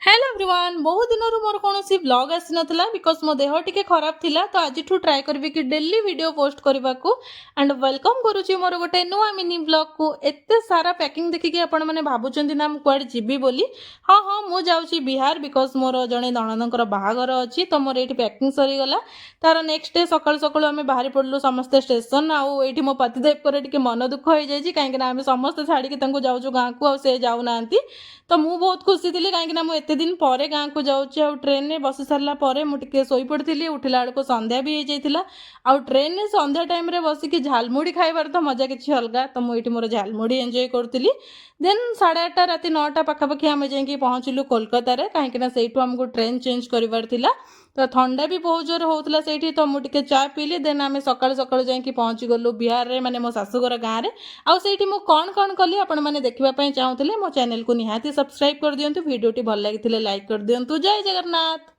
Hello everyone, ବହୁତ ଦିନରୁ ମୋର କୌଣସି ବ୍ଲଗ୍ ଆସିନଥିଲା because ମୋ ଦେହ ଟିକେ ଖରାପ ଥିଲା। ତ ଆଜିଠୁ ଟ୍ରାଏ କରିବି କି ଡେଲି ଭିଡ଼ିଓ ପୋଷ୍ଟ କରିବାକୁ। ଆଣ୍ଡ welcome କରୁଛି ମୋର ଗୋଟେ ନୂଆ ମିନି ବ୍ଲଗ୍କୁ। ଏତେ ସାରା ପ୍ୟାକିଂ ଦେଖିକି ଆପଣମାନେ ଭାବୁଛନ୍ତି ନା ମୁଁ କୁଆଡ଼େ ଯିବି ବୋଲି? ହଁ, ମୁଁ ଯାଉଛି ବିହାର, because ମୋର ଜଣେ ନଣନ୍ଦଙ୍କର ବାହାଘର ଅଛି। ତ ମୋର ଏଇଠି ପ୍ୟାକିଂ ସରିଗଲା। ତାର ନେକ୍ସଟ ଡେ ସକାଳୁ ସକାଳୁ ଆମେ ବାହାରି ପଡ଼ିଲୁ ସମସ୍ତେ ଷ୍ଟେସନ। ଆଉ ଏଇଠି ମୋ ପତିଦେବଙ୍କର ଟିକେ ମନ ଦୁଃଖ ହେଇଯାଇଛି, କାହିଁକିନା ଆମେ ସମସ୍ତେ ଛାଡ଼ିକି ତାଙ୍କୁ ଯାଉଛୁ ଗାଁକୁ ଆଉ ସେ ଯାଉନାହାନ୍ତି। ତ ମୁଁ ବହୁତ ଖୁସି ଥିଲି, କାହିଁକିନା ମୁଁ ଏତେ ଦିନ ପରେ ଗାଁକୁ ଯାଉଛି। ଆଉ ଟ୍ରେନରେ ବସି ସାରିଲା ପରେ ମୁଁ ଟିକେ ଶୋଇପଡ଼ିଥିଲି। ଉଠିଲା ବେଳକୁ ସନ୍ଧ୍ୟା ବି ହେଇଯାଇଥିଲା। ଆଉ ଟ୍ରେନରେ ସନ୍ଧ୍ୟା ଟାଇମ୍ରେ ବସିକି ଝାଲମୁଢ଼ି ଖାଇବାର ତ ମଜା କିଛି ଅଲଗା। ତ ମୁଁ ଏଇଠି ମୋର ଝାଲମୁଢ଼ି ଏନ୍ଜୟ କରୁଥିଲି। ଦେନ୍ 8:30, ରାତି 9ଟା ପାଖାପାଖି ଆମେ ଯାଇକି ପହଞ୍ଚିଲୁ କୋଲକାତାରେ, କାହିଁକିନା ସେଇଠୁ ଆମକୁ ଟ୍ରେନ୍ ଚେଞ୍ଜ କରିବାର ଥିଲା। ତ ଥଣ୍ଡା ବି ବହୁତ ଜୋରେ ହେଉଥିଲା ସେଇଠି, ତ ମୁଁ ଟିକେ ଚା ପିଇଲି। ଦେନ୍ ଆମେ ସକାଳୁ ସକାଳୁ ଯାଇକି ପହଞ୍ଚିଗଲୁ ବିହାରରେ, ମାନେ ମୋ ଶାଶୁଘର ଗାଁରେ। ଆଉ ସେଇଠି ମୁଁ କ'ଣ କ'ଣ କଲି ଆପଣମାନେ ଦେଖିବା ପାଇଁ ଚାହୁଁଥିଲେ ମୋ ଚ୍ୟାନେଲକୁ ନିହାତି ସବସ୍କ୍ରାଇବ୍ କରିଦିଅନ୍ତୁ। ଭିଡ଼ିଓଟି ଭଲ ଲାଗିଥିଲେ ଲାଇକ୍ କରିଦିଅନ୍ତୁ। ଜୟ ଜଗନ୍ନାଥ।